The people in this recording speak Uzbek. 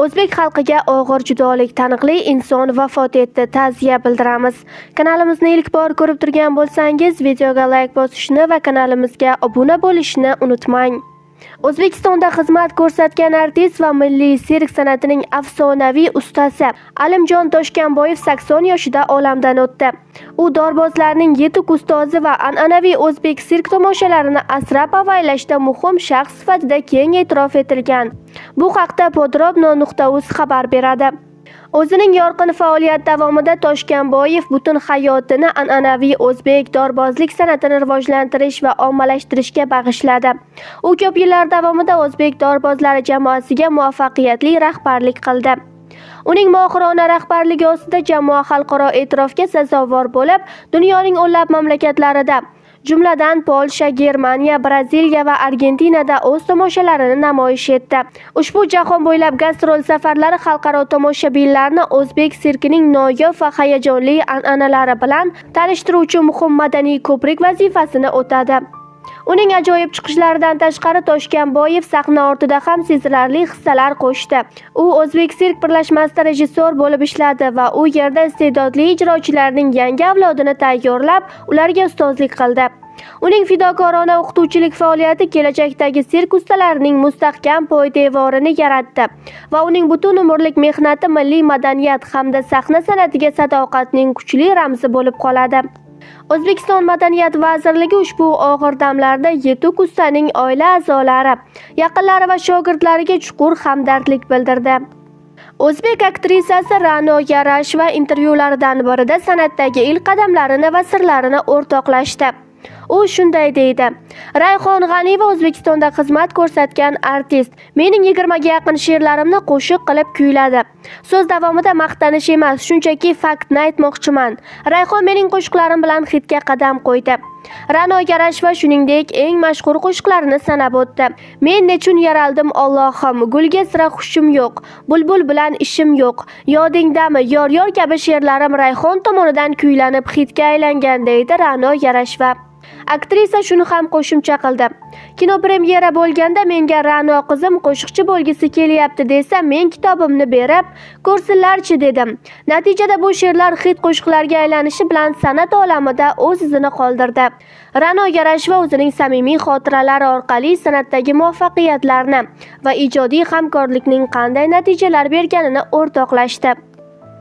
O'zbek xalqiga og'ir judolik, taniqli inson vafot etdi. Ta'ziya bildiramiz. Kanalimizni ilk bor ko'rib turgan bo'lsangiz, videoga like bosishni va kanalimizga obuna bo'lishni unutmang. O'zbekistonda xizmat ko'rsatgan artist va milliy sirk san'atining afsonaviy ustasi Alimjon Toshkanboyev 80 yoshida olamdan o'tdi. U dorbozlarning yetuk ustozi va an'anaviy o'zbek sirk tomoshalarini asrab avaylashda muhim shaxs sifatida keng e'tirof etilgan. Bu haqda podrobno.uz xabar beradi. O'zining yorqin faoliyat davomida Toshkanboyev butun hayotini an'anaviy o'zbek dorbozlik san'atini rivojlantirish va ommalashtirishga bag'ishladi. U ko'p yillar davomida o'zbek dorbozlari jamoasiga muvaffaqiyatli rahbarlik qildi. Uning mohirona rahbarligi ostida jamoa xalqaro e'tirofga sazovor bo'lib, dunyoning o'nlab mamlakatlarida, jumladan Polsha, Germaniya, Braziliya va Argentinada o'z tomoshalarini namoyish etdi. Ushbu jahon bo'ylab gastrol safarlari xalqaro tomoshabinlarni o'zbek sirkining noyob va hayajonli an'analari bilan tanishtiruvchi muhim madaniy ko'prik vazifasini o'tadi. Uning ajoyib chiqishlaridan tashqari Toshkanboyev sahna ortida ham sezilarli hissalar qo'shdi. U O'zbek sirk birlashmasida rejissyor bo'lib ishladi va u yerda iste'dodli ijrochilarning yangi avlodini tayyorlab, ularga ustozlik qildi. Uning fidokorona o'qituvchilik faoliyati kelajakdagi sirk ustalarining mustahkam poydevorini yaratdi va uning butun umrlik mehnati milliy madaniyat hamda sahna san'atiga sadoqatning kuchli ramzi bo'lib qoladi. O'zbekiston Madaniyat vazirligi ushbu og'ir damlarda yetuk ustaning oila a'zolari, yaqinlari va shogirdlariga chuqur hamdardlik bildirdi. O'zbek aktrisasi Ra'no Yarasheva intervyularidan birida san'atdagi ilk qadamlarini va sirlarini o'rtoqlashdi. U shunday deydi: Rayhon G'aniyeva O'zbekistonda xizmat ko'rsatgan artist. Mening 20 ga yaqin she'rlarimni qo'shiq qilib kuyladi. So'z davomida maqtanish emas, shunchaki faktni aytmoqchiman. Rayhon mening qo'shiqlarim bilan hitga qadam qo'ydi. Ra'no Yarasheva shuningdek eng mashhur qo'shiqlarini sanab o'tdi. Men nechun yaraldim Allohim, gulga sira hushim yo'q, bulbul bilan ishim yo'q, yodingdami, yor yor kabi she'rlarim Rayhon tomonidan kuylanib hitga aylangan, deydi Ra'no Yarasheva. Aktrisa shuni ham qo'shimcha qildi: Kino premyera bo'lganda menga Ra'no qizim qo'shiqchi bo'lgisi kelyapti desa, men kitobimni berib, ko'rsinlarchi dedim. Natijada bu she'rlar hit qo'shiqlarga aylanishi bilan san'at olamida o'z izini qoldirdi. Ra'no Yarasheva o'zining samimiy xotiralari orqali san'atdagi muvaffaqiyatlarni va ijodiy hamkorlikning qanday natijalar berganini o'rtoqlashdi.